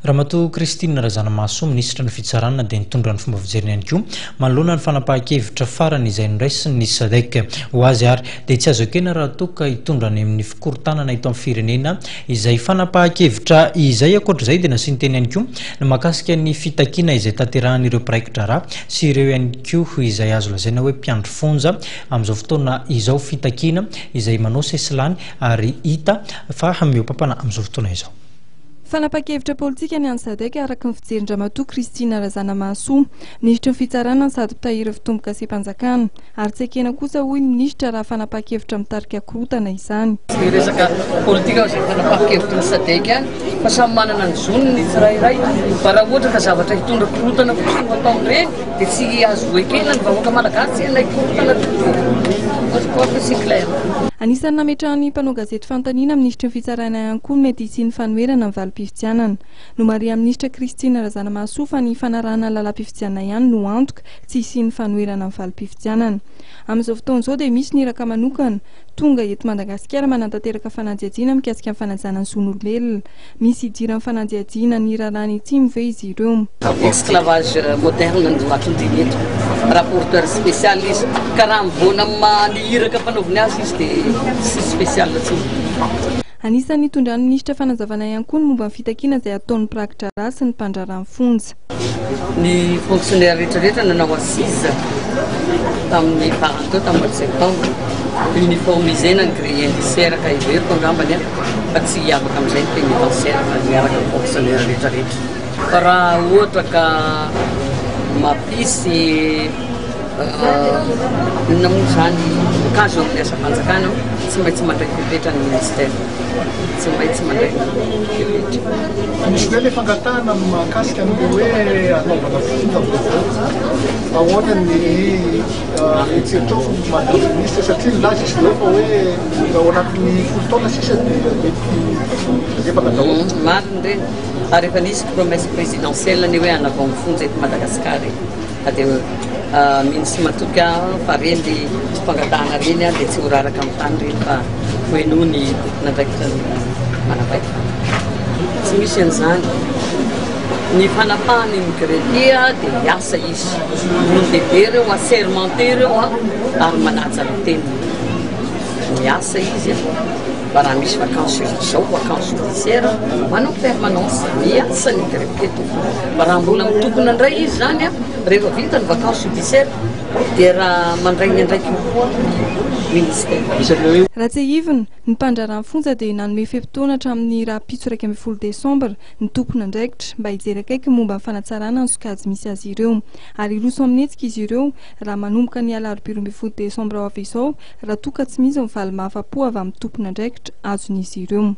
Ramatoa Christine Razanamahasoa, minisitry ny Fitsarana dia nitondra ny fomba fijeriny ihany koa manoloana ny fanapahan-kevitra farany izay noraisin'ny Sadec. Ho azy ary dia tsy azo ekena raha toa ka hitondra any amin'ny fikorontanana eto amin'ny firenena izay fanapahan-kevitra izay. Ankoatra izay dia nasiany teny ihany koa ny mahakasika ny fitakiana izay tanterahan'ireo mpiraiki-draharaha sy ireo ihany koa izay azo lazaina hoe mpiandry fonja amin'izao fotoana izao, fitakiana izay manao sesilany ary hita fa mihoa-pampana amin'izao fotoana izao. Fanapahan-kevitra politika ny an'ny Sadec araka ny fijerin-dRamatoa Christine Razanamahasoa, minisitry ny Fitsarana sady mpitahiry fitombokasem-panjakana. Ary tsy ekena kosa hoy ny minisitra raha fanapahan-kevitra mitarika korontana izany. Tsy dia resaka politika izay fanapahan-kevitry ny Sadec ihany fa samy manana ny zony ny tsirairay fa raha ohatra ka zavatra hitondra korontana fotsiny no ataon'ireny dia tsy azo ekena ny vahoaka malagasy tsy hanaiky korontana tompoko. Je crois que c'est clair. Anisan'ny nametrahan'ny mpanao gazety fanontaniana minisitry ny Fitsarana ihany koa ny mety hisian'ny fanoherana ny valim-pifidianana. Nomarihan'ny minisitra Christine Razanamahasoa fa ny fanarahana ny lalam-pifidianana ihany no antoka tsy hisian'ny fanoherana ny valim-pifidianana. Amin'izao fotoana izao dia misy ny iraka manokana tonga eto Madagasikara manatanteraka fanadihadiana mikasika ny fanajana ny zon'olombelona. Misy idiran'ny fanadihadiana ny raharaha ny Atsimo ve izy ireo? Esclavage moderne no atondriny eto. Rapporteur spécial izy. Ka raha mivoana amin'ny maha ny iraka ampanaoviny azy izy dia tsy spécial intsony. Anisan'ny nitondran'ny minisitra fanazavana ihany koa ny momba ny fitakiana izay ataon'ny mpirakidraharaha sy ny mpandraharaha ny fonja. Ny fonctionnaire rehetra rehetra nanao assise tamin'ny farany teo tamin'ny mois de septembre, uniformisena ny grille indiciaire ka heveriko angambany fa tsy hiavaka amin'izay ny pénitentiaire fa miaraka amin'ny fonctionnaire rehetra rehetra. Fa raha ohatra ka mampisy inona moa izany blocage eo amin'ny asam-panjakana, tsy maintsy mandray fepetra ny ministère, tsy maintsy mandray fepetra. Misy indray ilay fangatahana mahakasika an'ilay hoe hanaovana fonja vaovao. Ahoana ny eritreritrao madame ministre satria nilaza izy ireo fa hoe ao anatin'ny folo taona sisa dia mety ripaka daholo. Marina ireny. Ary efa nisy promesse présidentielle anie hoe hanavao ny fonja eto Madagascar e. Ka dia mino sy matoky aho fa reny fangatahana reny dia tsy ho raraka amin'ny tany reny fa ho henoiny tompon'andraikitra ny manam-pahefana. Tsy misy an'izany. Ny fanapahana iny greffier dia hiasa izy. Olon-dehibe ireo, assermenté ireo ary manaja ny teniny. Miasa izy. Fa raha misy vacances izao, vacances judiciaire, manao permanence, miasa ny greffier tompoko. Fa raha mbola mitokona indray izy izany, rehefa vita ny vacances judiciaire, dia raha mandray ny andraikiny koa ny ministère. Raha tsiahivina, ny mpandraharaha ny fonja dia nanome fe-potoana hatramin'ny rahampitso 11 desambra ny tompon'andraikitra mba hijery akaiky ny momba ny fanatsarana ny sokajy misy azy ireo. Ary hiroso amin'ny hetsika izy ireo raha manomboka ny alarobia 12 desambra ho avy izao raha toa ka tsy misy ny valy mahafa-po avy amin'ny tompon'andraikitra azon'izy ireo.